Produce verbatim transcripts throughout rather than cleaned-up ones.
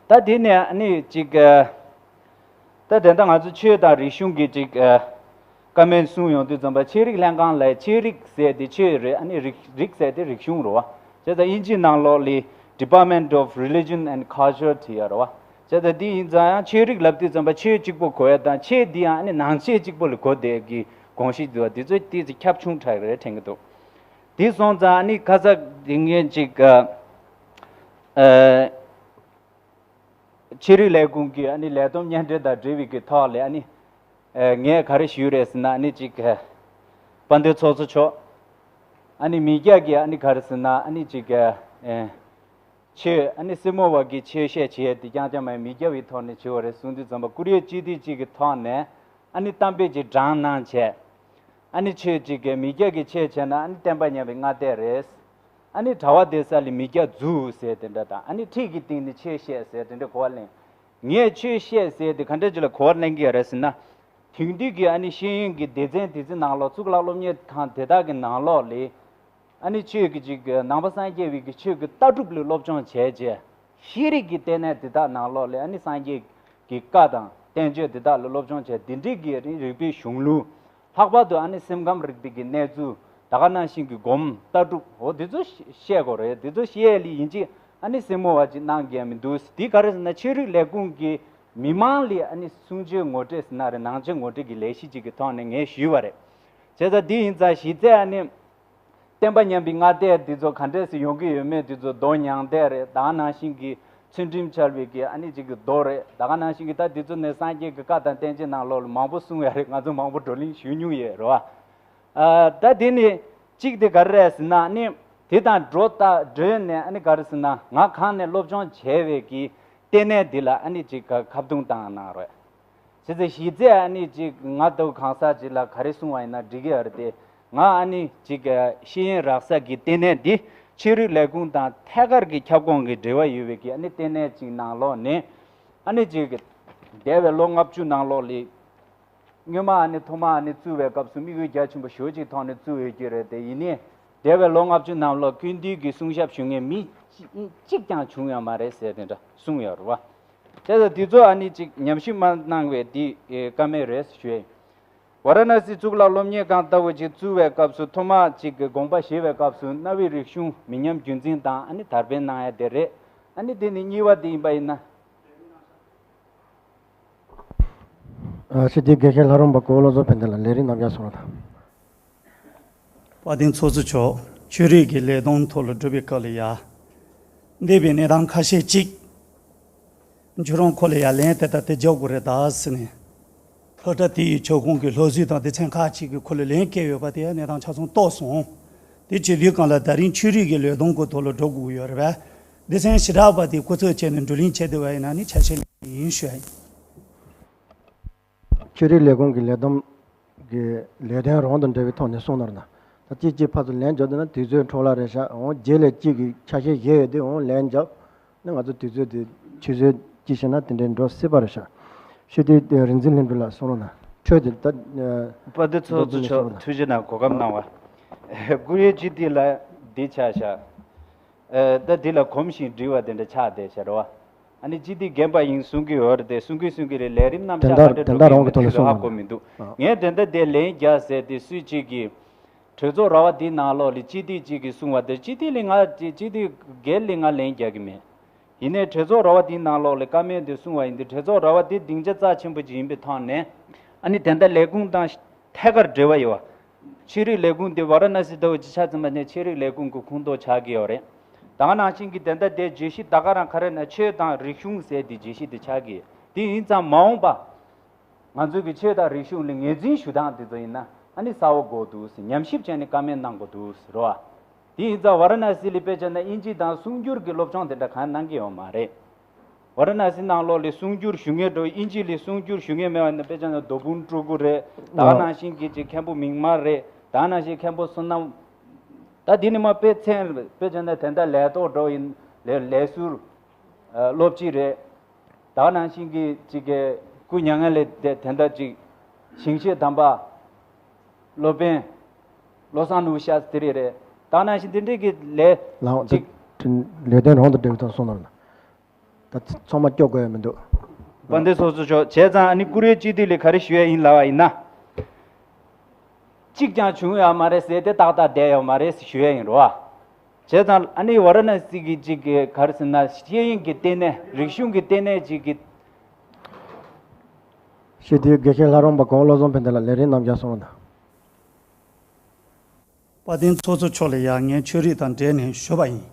ད་དེ་ནས་ཨ་ནི་ཅིག་ཨ། ད་དེ་འདྲ་ང་ཚོ་ཆོས་དང་རིག་གཞུང་གི་ཅིག་ཨ། བཀའ་མོལ་གསུང་ཡོང་དུས་ཙམ་པ་ཆོས་རིག་ལྷན་ཁང་ལ་ཆོས་རིག་ཟེར་དེ་ཆོས་རེད། ཨ་ནི་རིག་རིག་ཟེར་དེ་རིག་གཞུང་རེད་བ། བྱས་ཙང་དབྱིན་ཇིའི་ནང་ལོགས་ལ་Department of Religion and Culture བྲིས་ཡོད་རེད་བ། བྱས་ཙང་དེ་ཡིན་ཙང་ཡང་ཆོས་རིག་ལབ་དུས་ཙམ་པ་ཆོས་གཅིག་པོ་གོ་ཡ་དང་ཆོས་འདི་ཡང་ཨ་ནི་ནང་ཆོས་གཅིག་པོ་ལ་གོ་བསྡད་ཀྱི་དགོངས་གཞི་འདུག་བ། དེ་ཚོ་ཏོག་ཙམ་ཁྱབ་ཆུང་དྲགས་རེད་དྲན་གྱི་འདུག་དེ་སོང་ཙང་ཨ་ནི་ཁ་སང་དེ་ངས་ཅིག་ཨ། ཨ། ཆོས་རིག་ལས་ཁུངས་ཀྱི་ཨ་ནི་ལས་བསྡོམས་སྙན་སྒྲོན་དང་འབྲེལ་བའི་གི་ཐོག་ལ་ཨ་ནི། ཨ། ངས་ག་རེ་ཞུས་རེད་ཟེར་ན་ཨ་ནི་ཅིག་ཨ། དཔལ་ལྡན་ཚོགས་གཙོ་མཆོག་ཨ་ནི་མི་སྐྱ་གི་ཨ་ནི་ག་རེ་ཟེར་ན་ཨ་ནི་ཅིག་ཨ། ཨེ། ཆོས་ཨ་ནི་སེར་མོ་བ་གི་ཆོས་བཤད་བྱེད་ཡས་དེ་རྐྱང་རྐྱང་མ་ཡིན་མི་སྐྱ་བའི་ཐོག་ནས་བྱེད་པ་རེད་གསུངས་དུས་ཙམ་པ་ཀུ་རེ་སྤྱི་འཐུས་གཅིག་གི་ཐོག་ནས་ཨ་ནི་གཏམ་དཔེ་ཅིག་བགྲངས་གནང་བྱས། ཨ་ནི་ཆོས་ཅིག་གི་མི་སྐྱ་གི་ཆོས་བྱས་ན་ཨ་ནི་བསྟན་པ་ཉམས་པའི་སྔ་ལྟས་རེད། ཨ་ནི་གྲྭ་པ་བསྡད་ས་ལ་མི་སྐྱ་འཛུལ་ཟེར་དེ་འདྲ་དང་ཨ་ནི་ཁྲིད་ཀྱི་སྟེང་ནས་ཆོས་བཤད་ཟེར་དེ་འདྲ་གོ་བ་ལེན། ངས་ཆོས་བཤད་ཟེར་དེ་ག་འདྲ་ཅིག་ལ་གོ་བ་ལེན་གྱི་ཡོད་རེད་ཟེར་ན། དེང་དུས་ཀྱི་ཨ་ནི་ཤེས་ཡོན་གྱི་སྡེ་ཚན་དེ་ཚོའི་ནང་ལོགས་གཙུག་ལག་སློབ་གཉེར་ཁང་དེ་དག་གི་ནང་ལོགས་ལ། ཨ་ནི་ཆོས་ཀྱི་ཅིག་ནང་པ་སངས་རྒྱས་པའི་གི་ཆོས་ཀྱི་ལྟ་གྲུབ་ལ་སློབ་སྦྱོང་བྱས་རྗེས། ཤེས་རིག་གི་ལྟེ་གནས་འདི་དག་ནང་ལོགས་ལ་ཨ་ནི་སངས་རྒྱས་ཀྱི་བཀའ་དང་བསྟན་བཅོས་འདི་དག་ལ་སློབ་སྦྱོང་བྱས་འདི་འདྲའི་གི་རིག་པའི་གཞུང་ལུགས། ལྷག་པར་དུ་ཨ་ནི་སེམས་ཁམས་རིག་པའི་གི་གནས་ཚུལ་ད་ག་ནང་བཞིན་གྱི་སྒོམ་ལྟ་གྲུབ་འོ་འདི་ཚོ་ཤེས་དགོས་རེད། འདི་ཚོ་ཤེས་ཡས་ལ་ཡིན་གཅིག་ཨ་ནི་སེར་མོ་བ་ཅིག་གནང་གི་ཡ་མི་འདུག་འདི་ག་རེ་ཟེར་ན་ཆོས་རིག་ལས་ཁུངས་ཀྱི་མི་མང་ལ་ཨ་ནི་གསུང་ཆོས་ངོ་སྤྲོད་ཟེར་ན་རེད། ནང་ཆོས་ངོ་སྤྲོད་ཀྱི་ལས་གཞི་ཅིག་གི་ཐོག་ནས་ངས་ཞུས་པ་རེད། བྱས་ཙང་འདི་ཡིན་ཙང་གཞི་རྩའི་ཨ་ནི། བསྟན་པ་ཉམས་པའི་སྔ་ལྟས་འདི་ཚོ་ག་འདྲས་སེ་ཡོང་གི་ཡོད་མེད་འདི་ཚོ་མདོ་མྱང་འདས་རེད། ད་ག་ནང་བཞིན་གྱི་ཚུལ་ཁྲིམས་འཆལ་བའི་གི་ཨ་ནི་ཅིག་གི་མདོ་རེད། ད་ག་ནང་བཞིན་གྱི་ད་འདི་ཚོ་ནས་སངས་རྒྱས་ཀྱི་བཀའ་དང་བསྟན་བཅོས་ནང་ལོགས་ལ་མང་པོ་གསུངས་ཡ་རེད། ང་ཚོ་མང་པོ་བགྲོ་གླེང་ཞུས་མྱོང་ཡོད་རེད་བ། ཨ། ད་དེ་ནི་གཅིག་དེ་ག་རེ་རེད་ཟེར་ན་ཨ་ནི་དེ་དང་འགྲོ་ད་འགྲོས་ནས་ཨ་ནི་ག་རེ་ཟེར་ན་ང་གང་ནས་སློབ་སྦྱོང་བྱས་པའི་གི་ལྟེ་གནས་འདི་ལ་ཨ་ནི་ཅིག་ཁ་ཁ་བརྡུང་བཏང་གནང་རེད། བྱས་ཙང་གཞི་རྩའི་ཨ་ནི་ཅིག་ང་ལྟ་བུ་གང་ཟག་ཅིག་ལ་ག་རེ་གསུང་བ་ཡིན་ན་འགྲིག་གི་ཡོད་རེད་དེ། ང་ཨ་ནི་ཅིག་ཤེས་ཡོན་རག་ས་གི་ལྟེ་གནས་འདི་ཆོས་རིག་ལས་ཁུངས་དང་ཐད་ཀར་གྱི་ཁྱབ་ཁོངས་ཀྱི་འབྲེལ་བ་ཡོད་པའི་གི་ཨ་ནི་ལྟེ་གནས་ཅིག་ནང་ལོགས་ནས་ཨ་ནི་ཅིག་འདས་པའི་ལོ་ལྔ་བཅུ་ནང་ལོགས་ལ་སྔོན་མ་ཨ་ནི་ཐོག་མ་ཨ་ནི་བཙུགས་པའི་སྐབས་སུ་དམིགས་ཡུལ་རྒྱ་ཆེན་པོ་ཞེ་པོ་ཅིག་ཐོག་ནས་བཙུགས་ཡོད་ཀྱི་རེད་དེ། ཡིན་ནའི་འདས་པའི་ལོ་ལྔ་བཅུ་ནང་ལོགས་སྐུ་མདུན་གྱི་གསུང་ཞབས་ཞུ་མཁན་མི་གཅིག་ཀྱང་བྱུང་ཡོད་མ་རེད་ཟེར་དེ་འདྲ་གསུངས་ཡོད་རེད་བ། བྱས་ཙང་འདི་ཚོ་ཨ་ནི་ཅིག་ཉམས་ཞིབ་མ་གནང་བའི་འདི་བཀའ་མོལ་རེད་ཞུ་ཡ་ཡིན། ཝཱ་ར་ཎ་སི་གཙུག་ལག་སློབ་གཉེར་ཁང་ལྟ་བུ་ཅིག་བཙུགས་པའི་སྐབས་སུ་ཐོག་མ་ཅིག་གི་དགོངས་པ་བཞེས་པའི་སྐབས་སུ་གནའ་བོའི་རིག་གཞུང་མི་ཉམས་རྒྱུན་འཛིན་དང་ཨ་ནི་དར་སྤེལ་གནང་ཡ་དེ་རེད། ཨ་ནི་དེ་ནི་གཉིས་པ་དེ་ཡིན་པ་ཡིན་ན། ཨ། སྤྱི་འཐུས་དགེ་བཤེས་ལྷ་རམས་པ་གོ་བོ་བློ་བཟང་ཕན་བདེ་ལགས་ལས་རིམ་རྣམ་གཞག་གསུང་རོགས་གནང་། དཔལ་ལྡན་ཚོགས་གཙོ་མཆོག་ཆོས་རིག་གི་ལས་བསྡོམས་ཐོག་ལ་སྒྲུབ་པའི་སྐབས་ལ་ཡ། འདས་པའི་གནས་སྟངས་ཁ་ཤས་ཅིག་ཁྱོད་རང་ཁོ་ལ་ཡ་ལན་དེ་ལྟ་དེ་རྒྱག་དགོས་རེད་ད་ཟེར་ནས། སློབ་གྲྭ་དེ་ཡི་ཁྱབ་ཁོངས་ཀྱི་སློབ་ཟུར་དང་སྡེ་ཚན་ཁག་ཅིག་གིས་ཁོ་ལ་ལན་བསྐྱལ་ཡོད་པ་དེ་ཡང་གནས་སྟངས་ཆ་ཚང་རྟོགས་སོང་། དེ་བྱེད་དུས་སྒང་ལ་ད་རིང་ཆོས་རིག་གི་ལས་བསྡོམས་ཀྱི་ཐོག་ལ་འགྲོ་དགོས་ཡོད་རེད་པས། སྡེ་ཚན་ཞེ་དྲག་པ་དེ་སྐུ་ཚབ་བྱས་ནས་བགྲོ་གླེང་བྱས་བསྡད་པ་ཡིན་ན་ནི་ཆ་ཤས་ཡིན་ཞུ་ཡ་ཡིན། ཆོས་རིག་ལས་ཁུངས་ཀྱི་ལས་བསྡོམས་ཀྱི་ལས་དོན་རང་དང་འབྲེལ་བའི་ཐོག་ནས་གསུངས་ནོར་ན། ད་གཅིག་གཅིག་ཕར་ཚུར་ལན་འཇོག་བསྡད་ན་དུས་ཚོད་འཕྲོ་བརླག་རེད་ཤག་འོང་རྗེས་ལ་གཅིག་གི་ཆ་ཤས་བཞེས་ཡོད་དུས་འོང་ལན་འཇོག་ན་ང་ཚོ་དུས་ཚོད་དེ་ཆུད་ཟོས་ཅིག་བྱས་ན་དེ་འདྲའི་འགྲོ་སྲིད་པ་རེད་ཤག་ཤེས་དུས་རིག་འཛིན་ལྷུན་གྲུབ་ལགས་གསུང་རོགས་གནང་། འཕྲོས་དེ་ད་དཔལ་ལྡན་ཚོགས་གཙོ་མཆོག་ཐུགས་རྗེ་གནང་གོ་སྐབས་གནང་བ། ཀུ་རེ་སྤྱི་འཐུས་ལགས་འདི་ཆགས་ཤག་ཨ། ད་འདི་ལ་གོམས་ཤིང་འདྲིས་པ་དེ་འདྲ་ཆགས་བསྡད་ཤག་རེད་བ། ཨ་ནི་སྤྱི་འཐུས་རྒན་པ་ཡིན་གསུང་གི་ཡོད་རེད་དེ་གསུང་གི་གསུང་གི་རེད། ལས་རིམ་རྣམ་གཞག་ག་འདྲ་འགྲོ་གི་ཡིན་མིན་དེ་ཚོ་ཧ་གོ་མི་འདུག་ངས་དེ་འདྲ་དེ་ལན་རྒྱག་ཟེར་དེ་སུས་གཅིག་གིས་གྲོས་ཚོགས་ར་བ་འདིའི་ནང་ལོགས་ལ་སྤྱི་འཐུས་གཅིག་གིས་གསུང་བ་དེ་སྤྱི་འཐུས་ལ་ང་སྤྱི་འཐུས་སྒེར་ལ་ང་ལན་རྒྱག་གི་མེད། ཡིན་ནའི་གྲོས་ཚོགས་ར་བ་འདིའི་ནང་ལོགས་ལ་བཀའ་མོལ་འདི་གསུང་བ་ཡིན་དུས་གྲོས་ཚོགས་ར་བ་འདི་སྡིངས་ཆ་རྩ་ཆེན་པོ་ཅིག་ཡིན་པའི་ཐོག་ནས་ཨ་ནི་དེ་འདྲ་ལས་ཁུངས་དང་ཐད་ཀར་འབྲེལ་བ་ཡོད་པ། ཆོས་རིག་ལས་ཁུངས་འདི་ཝཱ་ར་ཎ་སི་ལྟ་བུ་ཅིག་ཆ་ཚང་མ་ནས་ཆོས་རིག་ལས་ཁུངས་ཀྱི་ཁོངས་གཏོགས་ཆགས་ཀྱི་ཡོད་རེད། ད་ག་ནང་བཞིན་གྱི་དེ་འདྲ་དེ་བརྗོད་གཞི་ད་ག་རང་ག་རེ་ན་ཆོས་དང་རིག་གཞུང་ཟེར་དེ་བརྗོད་གཞི་དེ་ཆགས་ཀྱི་ཡོད། དེ་ཡིན་ཙང་མ་འོངས་པ། ང་ཚོ་གི་ཆོས་དང་རིག་གཞུང་ལ་ངོས་འཛིན་ཞུ་སྟངས་དེ་ཚོ་ཡིན་ན་ཨ་ནི་གསལ་བོ་དགོས་འདུག་ཟེར་ཉམས་ཞིབ་བྱས་ནས་བཀའ་མོལ་གནང་དགོས་འདུག་ཟེར་རོ། དེ་ཡིན་ཙང་ཝཱ་ར་ཎ་སི་ལ་དཔེ་བྱས་ན་དབྱིན་ཇི་དང་གསུང་སྒྱུར་གྱི་སློབ་སྦྱོང་དེ་འདྲ་གང་གནང་གི་ཡོད་མ་རེད། ཝཱ་ར་ཎ་སི་ནང་ལོགས་ལ་གསུང་སྒྱུར་ཞུ་མཁན་འགྲོ་དབྱིན་ཇི་ལ་གསུང་སྒྱུར་ཞུ་མཁན་མེད་པ་ཡིན་ན་དཔེ་བྱས་ན་རྡོ་འབུམ་སྤྲུལ་སྐུ་རེད། ད་ག་ནང་བཞིན་གྱི་ཅིག་མཁན་པོ་མིག་དམར་རེད། ད་ག་ནང་བཞིན་མཁན་པོ་བསོད་ནམས། ད་དེ་ནི་མ་དཔེ་མཚོན་དཔེ་བྱས་ན་དེ་འདྲ་ལས་ཐོག་འགྲོ་ཡིན་ལས་ལས་ཟུར། སློབ་སྤྱི་རེད། ད་ག་ནང་བཞིན་གྱི་ཅིག་གི་སྐུ་མྱ་ངན་ལས་དེ་དེ་འདྲ་ཅིག་ཞིང་གཤེགས་དམ་པ། སློབ་དཔོན། བློ་བཟང་ནོར་བུ་ཤཱསྟྲི་རེད། ད་ག་ནང་བཞིན་དེ་འདྲའི་གི་ལས་ལའང་ཅིག་ལས་དོན་རང་དང་འབྲེལ་བའི་ཐོག་གསུང་གནང་། ད་ཚང་མ་སྐྱོར་དགོས་ཡ་མི་འདུག་དཔལ་ལྡན་ཚོགས་གཙོ་མཆོག་བྱས་ཙང་ཨ་ནི་ཀུ་རེ་སྤྱི་འཐུས་ལས་ག་རེ་ཞུ་ཡ་ཡིན་ལབ་པ་ཡིན་ན། གཅིག་ཀྱང་བྱུང་ཡོད་མ་རེད་ཟེར་དེ་ཏག་ཏག་བསྡད་ཡོད་མ་རེད་ཟེར་ཞུ་ཡ་ཡིན་རོ། བྱས་ཙང་ཨ་ནི་ཝ་ར་ཎ་སི་གི་གཅིག་གི་ག་རེ་ཟེར་ན་ཤེས་ཡོན་གྱི་ལྟེ་གནས་རིག་གཞུང་གི་ལྟེ་གནས་གཅིག་གི་ཞི་བདེའི་དགེ་བཤེས་ལྷ་རམས་པ་གོ་བོ་བློ་བཟང་ཕན་བདེ་ལགས་ལས་རིམ་རྣམས་ཀྱང་གསུང་རོགས་གནང་། དཔལ་ལྡན་ཚོགས་གཙོ་མཆོག་ལ་ཡང་ངས་ཆོས་རིག་དང་འབྲེལ་ནས་ཞུས་པ་ཡིན།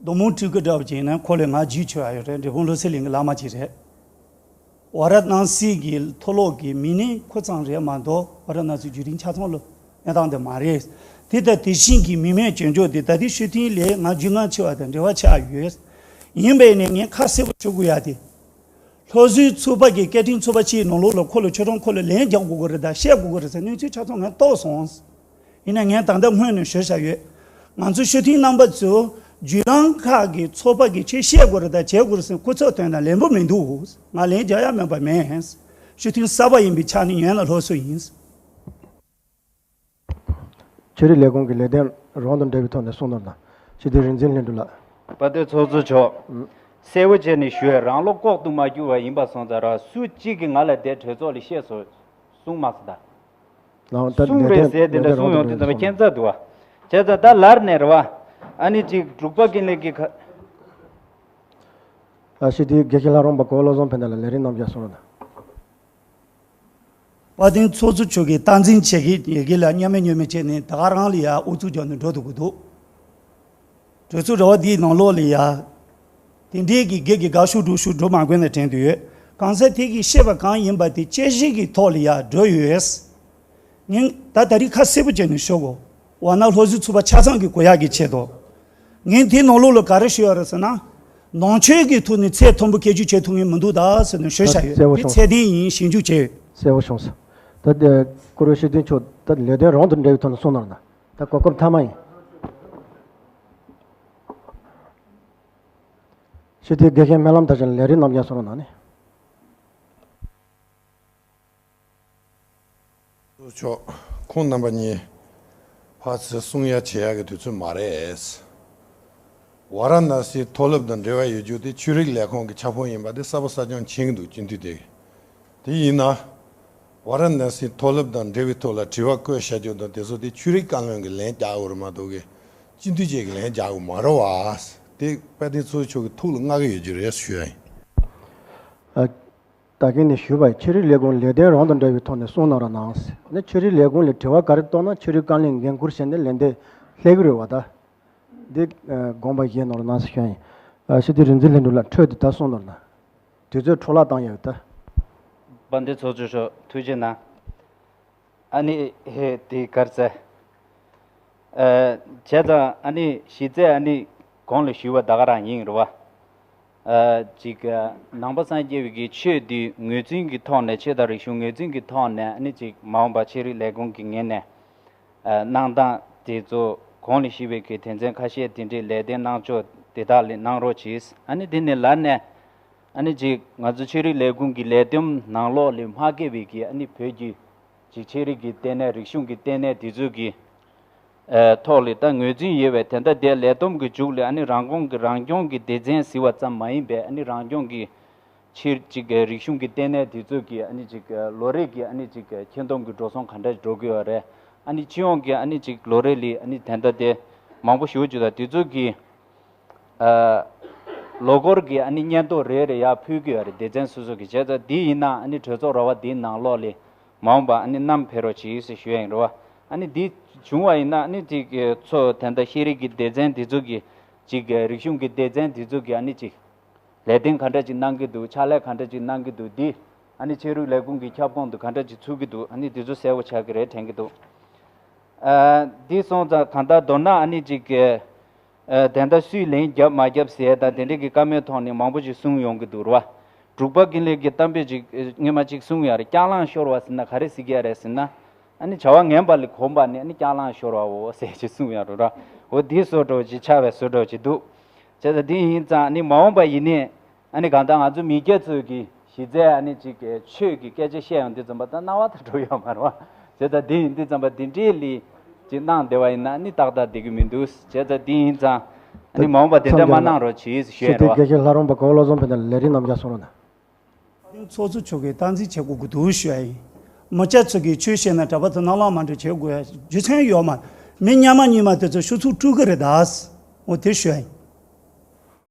རྡོ་མུ་ཊི་གི་འདྲ་བ་ཅིག་ཡིན་ན་ཁོ་ལས་ང་རྒྱུས་ཆེ་བ་ཡོད་རེད། འབྲས་སྤུངས་བློ་གསལ་གླིང་གི་བླ་མ་ཅིག་རེད། ཝ་ར་ཎ་སི་གི་མཐོ་སློབ་ཀྱི་མི་སྣ་ཁོ་ཚང་རེད་མ་གཏོགས་ཝ་ར་ཎ་སི་བརྒྱུད་རིམ་ཆ་ཚང་ལ་གནས་སྟངས་དེ་མ་རེད། དེ་ལྟར་དེ་བཞིན་གྱི་མི་མེད་བྱེད་འཇོག་དེ་ད་ལྟའི་ཤུགས་ཐིང་ལས་ང་རྒྱུས་མངའ་ཆེ་བ་དང་འབྲེལ་བ་ཆགས་ཡོད། ཡིན་པས་ནས་ངས་ཁ་གསལ་པོ་ཞུ་དགོས་ཡ་དེ། སློབ་ཟུར་ཚོགས་པ་གི་སྐད་འཕྲིན་ཚོགས་པ་ཕྱིའི་ནང་ལོགས་ལ་ཁོ་ལ་ཆོས་གྲོགས་ཁོ་ལ་ལན་རྒྱག་དགོས་ཀྱི་རེད་ད་བཤད་དགོས་ཀྱི་རེད་ཟེར་གནས་ཚུལ་ཆ་ཚང་ངས་རྟོགས་སོང་། ཡིན་ན་ངས་ད་ལྟ་སྔོན་ནས་ཞུ་བཞག་ཡོད། ང་ཚོ་ཤུགས་ཐིང་རྣམ་པ་ཚོས་བརྒྱུད་ལམ་ཁག་གི་ཚོགས་པ་གི་ཆེད་བཤད་དགོས་རེད་ད་བྱེད་དགོས་རེད་ཟེར་སྐུ་ཚབ་དོན་དང་ལན་པོ་མི་འདུག་ང་ལན་རྒྱག་ཡ་མེད་པ་མེད། ཤུགས་ཐིང་གསར་པ་ཡིན་པའི་ཆ་ནས་ཡན་ལ་སློབ་གསོ་ཡིན། ཆོས་རིག་ལས་ཁུངས་ཀྱི་ལས་དོན་རང་དང་འབྲེལ་བའི་ཐོག་ནས་གསུང་གནང་དང་། སྤྱི་འཐུས་རིག་འཛིན་ལྷུན་གྲུབ་ལགས། དཔལ་ལྡན་ཚོགས་གཙོ་མཆོག་གསལ་པོ་བྱས་ནས་ཞུ་ཡ་རང་བློ་ལྐོག་ཏུ་མ་གྱུར་བ་ཡིན་པ་སོང་ཙང་ར་སུ་གཅིག་གིས་ང་ལ་དེ་གྲོས་ཚོགས་ལ་བཤད་སོང་གསུངས་མ་སོང་ད། ལའང་ད་གསུངས་ལས་རེད་དོན་ཟེར་དེ་ལས་འདྲ་དོན་གསུངས་ཡོང་དུས་ཙམ་པ་ཁྱད་མཚར་འདུག་བ། བྱས་ཙང་ད་ལར་ནས་རེད་བ། ཨ་ནི་གཅིག་འབྲུག་པ་ཀུན་ལེགས་ཀྱི་ཁ། ཨ་ཤི་དེའི་དགེ་བཤེས་ལྷ་རམས་པ་གོ་བོ་བློ་བཟང་ཕན་བདེ་ལགས་ལས་རིམ་རྣམས་ཀྱང་གསུང་རོགས་གནང་། དཔལ་ལྡན་ཚོགས་གཙོ་མཆོག་གིས་སྟངས་འཛིན་བྱེད་ཀྱི་ཡི་གེ་ལ་མཉམ་མེད་མཉམ་མེད་བྱས་ནས་ད་ག་རང་ལ་ཡ་ཨུ་ཚུགས་རྒྱག་ནས་འགྲོ་ཐུབ་ཀྱི་འདུག་གྲོས་ཚོགས་ར་བ་འདིའི་ནང་ལོགས་ལ་ཡ། དེ་འདྲའི་གི་སྒེར་གྱི་དགའ་ཤོས་སྡུག་ཤོས་འགྲོ་མ་དགོས་ནས་དྲན་དུ་ཡོད། གང་ཟག་དེ་གིས་བཤད་པ་གང་ཡིན་པ་དེ་དཔྱད་གཞི་གི་ཐོག་ལ་ཡ་འགྲོ་ཡོད། ངས་ད་ད་རིང་ཁ་གསལ་པོ་བྱས་ནས་ཤོད་གོ་ཝ་ན་སློབ་ཟུར་ཚོགས་པ་ཆ་ཚང་གི་གོ་ཡག་གི་ཆེད་དུ། ངས་དེའི་ནང་ལོགས་ལ་ག་རེ་ཞུ་ཡ་རེད་ཟེར་ན། ནང་ཆོས་ཀྱི་ཐོག་ནས་ཚད་མཐོན་པོ་སྐད་ཆ་བྱེད་ཐུབ་ངེས་མི་འདུག་ད་ཟེར་ནས་ཞུ་བྱ་ཡོད། གསལ་པོ་དེ་བྱུང་། ཚད་ལྡན་ཡིན་ཞིབ་འཇུག་བྱས་ཡོད། གསལ་པོ་བྱུང་སོང་། ད་དེ་ཀུ་རུ་ཤེས་ལྡན་མཆོག་ད་ལས་དོན་རང་དང་འབྲེལ་བའི་ཐོག་ནས་གསུངས་གནང་ན། ད་གོ་སྐབས་མཐའ་མ་ཡིན། ཤེས་ལྡན་དགེ་བཤེས་སྨོན་ལམ་མཐའ་ཞིང་ལས་རིམ་རྣམས་ཀྱང་གསུང་རོགས་གནང་ནས། ཚོགས་གཙོ་མཆོག་ཁོང་རྣམ་པ་གཉིས་ཕར་ཚུར་གསུང་ཡ་བྱེད་ཡ་གི་དུས་ཚོད་མ་རེད། ཝཱ་ར་ཎ་སིའི་མཐོ་སློབ་དང་འབྲེལ་བ་ཡོད་རྒྱུ་དེ་ཆོས་རིག་ལས་ཁུངས་ཀྱི་ཁྱབ་ཁོངས་ཡིན་པ་དེ་གསལ་པོ་གསལ་རྐྱང་མཁྱེན་གྱི་འདུག་སྤྱི་འཐུས་དེ། དེ་ཡིན་ན། ཝཱ་ར་ཎ་སིའི་མཐོ་སློབ་དང་འབྲེལ་བའི་ཐོག་ལ་དྲི་བ་བཀོད་བཞག་རྒྱུ་དང་དེ་ཚོ་དེ་ཆོས་རིག་བཀའ་བློན་གྱིས་ལན་རྒྱག་དགོས་རེད་མ་གཏོགས་ཀྱི། སྤྱི་འཐུས་བཅས་ཀྱིས་ལན་རྒྱག་དགོས་མ་རེད་བ། དེ་དཔལ་ལྡན་ཚོགས་གཙོ་མཆོག་གི་ཐུགས་ལ་མངའ་གི་ཡོད་རྒྱུ་རེད་ཞུ་ཡ་ཡིན། ད་གིན་ནས་ཞུས་པ་ཡིན། ཆོས་རིག་ལས་ཁུངས་ལས་དོན་རང་དང་འབྲེལ་བའི་ཐོག་ནས་གསུང་གནང་རོགས་གནང་། ནི་ཆོས་རིག་ལས་ཁུངས་ལ་དྲི་བ་ག་རེ་གཏོང་ན་ཆོས་རིག་བཀའ་བློན་འགན་འཁུར་བྱས་ནས་ལན་འདེབས་སླེབས་ཀྱི་རེད་བ་ད། འདི་དགོངས་པ་བཞེས་གནང་རོགས་གནང་ཞུ་ཡ་ཡིན། ཤེས་ལྡན་རིག་འཛིན་ལྷུན་གྲུབ་ལགས་འཕྲོས་དེ་ད་གསུང་གནང་རོགས་གནང་། དུས་ཚོད་འཕྲོ་བརླག་བཏང་ཡོད་ད། དཔལ་ལྡན་ཚོགས་གཙོ་མཆོག་ཐུགས་རྗེ་གནང་། ཨ་ནི་ཧེ་དེ་གར་ཚེ། བྱས་ཙང་ཨ་ནི་གཞི་རྩའི་ཨ་ནི་གོང་ལ་ཞུས་པ་ད་ག་རང་ཡིན་རེད་བ། ཅིག་ནང་པ་སངས་རྒྱས་པའི་གི་ཆོས་འདི་ངོས་འཛིན་གྱི་ཐོག་ནས་ཆོས་དང་རིག་གཞུང་ངོས་འཛིན་གྱི་ཐོག་ནས་ཨ་ནི་ཅིག་མ་འོངས་པ་ཆོས་རིག་ལས་ཁུངས་ཀྱི་ངོས་ནས་གནང་སྟངས་དེ་ཚོ་གོང་ལ་ཞུས་པའི་གི་དོན་ཚན་ཁ་ཤས་དེ་འདྲའི་ལས་དོན་གནང་ཕྱོགས་དེ་དག་ལ་གནང་རོགས་གྱིས། ཨ་ནི་དེ་ནས་ལར་ནས། ཨ་ནི་ཅིག་ང་ཚོ་ཆོས་རིག་ལས་ཁུངས་ཀྱི་ལས་བསྡོམས་ནང་ལོགས་ལས་མ་བཀལ་བའི་གི་ཨ་ནི་བོད་ཀྱི་ཅིག་ཆོས་རིག་གི་ལྟེ་གནས་རིག་གཞུང་གི་ལྟེ་གནས་དེ་ཚོ་གི་ཨ་ཐོག་ལས་ད་ངོས་འཛིན་ཡོད་པའི་དེ་འདྲ་དེ་ལས་བསྡོམས་ཀྱི་མཇུག་ལས་ཨ་ནི་རང་ཁོངས་ཀྱི་རང་སྐྱོང་གི་སྡེ་ཚན་ཟེར་བ་ཙམ་མ་ཡིན་པའི་ཨ་ནི་རང་སྐྱོང་གི་ཆོས་ཅིག་རིག་གཞུང་གི་ལྟེ་གནས་དེ་ཚོ་གི་ཨ་ནི་ཅིག་ལོ་རེ་གི་ཨ་ནི་ཅིག་ཁྱོན་བསྡོམས་ཀྱི་འགྲོ་སོང་ག་འདྲ་འགྲོ་གི་ཡོད་རེད། ཨ་ནི་སྤྱི་ཡོངས་ཀྱི་ཨ་ནི་ཅིག་ལོ་རེ་ལས་ཨ་ནི་དེ་འདྲ་དེ་མང་པོ་ཞེ་པོ་ཅིག་དང་དེ་ཚོ་གི་ལོ་འཁོར་གྱི་ཨ་ནི་སྙན་ཐོ་རེ་རེ་ཡར་ཕུལ་གྱི་ཡོད་རེད། སྡེ་ཚན་སོ་སོ་གི་བྱས་ཙང་འདི་ཡིན་ན་ཨ་ནི་གྲོས་ཚོགས་ར་བ་འདིའི་ནང་ལོགས་ལས་མ་འོངས་པ་ཨ་ནི་བསྣམས་ཕེབས་རོགས་གྱིས་ཞེས་ཞུ་ཡ་ཡིན་རེད་བ། ཨ་ནི་འདི་བྱུང་བ་ཡིན་ན་ཨ་ནི་དེ་གི་ཚོ་དེ་འདྲ་ཤེས་རིག་གི་སྡེ་ཚན་འདི་ཚོ་གི་ཅིག་རིག་གཞུང་གི་སྡེ་ཚན་འདི་ཚོ་གི་ཨ་ནི་ཅིག་ལས་དོན་ག་འདྲ་ཅིག་གནང་གི་འདུག་ཕྱག་ལས་ག་འདྲ་ཅིག་གནང་གི་འདུག་འདི་ཨ་ནི་ཆོས་རིག་ལས་ཁུངས་ཀྱི་ཁྱབ་ཁོངས་དུ་ག་འདྲ་ཅིག་ཚུད་ཀྱི་འདུག་ཨ་ནི་འདི་ཚོ་གསལ་པོ་ཆགས་ཀྱི་རེད་དྲན་གྱི་འདུག་ཨ་འདི་སོང་ཙང་གང་ལྟར་མདོར་ན་ཨ་ནི་ཅིག་གི་ཨ་དེ་འདྲ་སུས་ལན་བརྒྱབ་མ་བརྒྱབ་ཟེར་དང་དེ་འདྲའི་གི་བཀའ་མོལ་ཐོག་ནས་མང་པོ་ཞིག་གསུངས་ཡོང་གི་འདུག་ར་བ། འབྲུག་པ་ཀུན་ལེགས་ཀྱིས་གཏམ་དཔེ་ཅིག་ཨ་སྔོན་མ་ཅིག་གསུངས་ཡོད་རེད། སྐྱག་ལངས་ཤོར་བ་ཟེར་ན་ག་རེ་ཟེར་གྱི་ཡ་རེད་ཟེར་ན། ཨ་ནི་བྱ་བ་ངན་པ་ལ་གོམས་པ་ནི་ཨ་ནི་སྐྱག་ལངས་ཤོར་བའོ་ཟེར་ཅིག་གསུངས་ཡོད་རེད་ར། འོ་འདི་བཟོ་འདྲ་ཅིག་ཆགས་པའི་བཟོ་འདྲ་ཅིག་འདུག་བྱས་ཙང་འདི་ཡིན་ཙང་ཨ་ནི་མ་འོངས་པ་ཡིན་ནའི། ཨ་ནི་གང་ལྟར་ང་ཚོ་མི་སྐྱ་ཚོས་ཀྱི་གཞི་རྩའི་ཨ་ནི་ཅིག་གི་ཆོས་ཀྱི་སྐད་ཆ་བཤད་ཡོང་དུས་ཙམ་པ་ད་རྣ་བ་ད་འགྲོ་ཡོད་མ་རེད་བ། བྱས་ཙང་འདི་ཡིན་དུས་ཙམ་པ་འདི་འདྲའི་ལི་ཅིག་གནང་བསྡད་པ་ཡིན་ན་ཨ་ནི་ཏག་ཏག་བསྡད་ཀྱི་མི་འདུག་བྱས་ཙང་འདི་ཡིན་ཙང་ ཨ་ནི་མ་འོངས་པ་དེ་འདྲ་མ་གནང་རོགས་གྱིས་ཞུ་ཡ་རེད་བ། དགེ་བཤེས་ལྷ་རམས་པ་གོ་བོ་བློ་བཟང་ཕེབས་ནས་ལས་རིམ་རྣམས་ཀྱང་གསུང་རོགས་གནང་། ཚོགས་གཙོ་མཆོག་གིས་སྟངས་འཛིན་བྱེད་དགོས་ཀྱི་འདུག་ཞུ་ཡ་ཡིན། མི་སྐྱ་ཚོ་གིས་ཆོས་བཤད་ན་གྲྭ་པ་ཚོ་སྣང་ལ་མ་འགྲོ་བྱེད་དགོས་ཡ་རྒྱུ་མཚན་ཡོད་མ་རེད། མི་སྔ་མ་སྔོན་མ་དེ་ཚོ་ཤུགས་ཚུགས་སྤྲུལ་གི་རེད་ད། འོ་དེ་ཞུ་ཡ་ཡིན།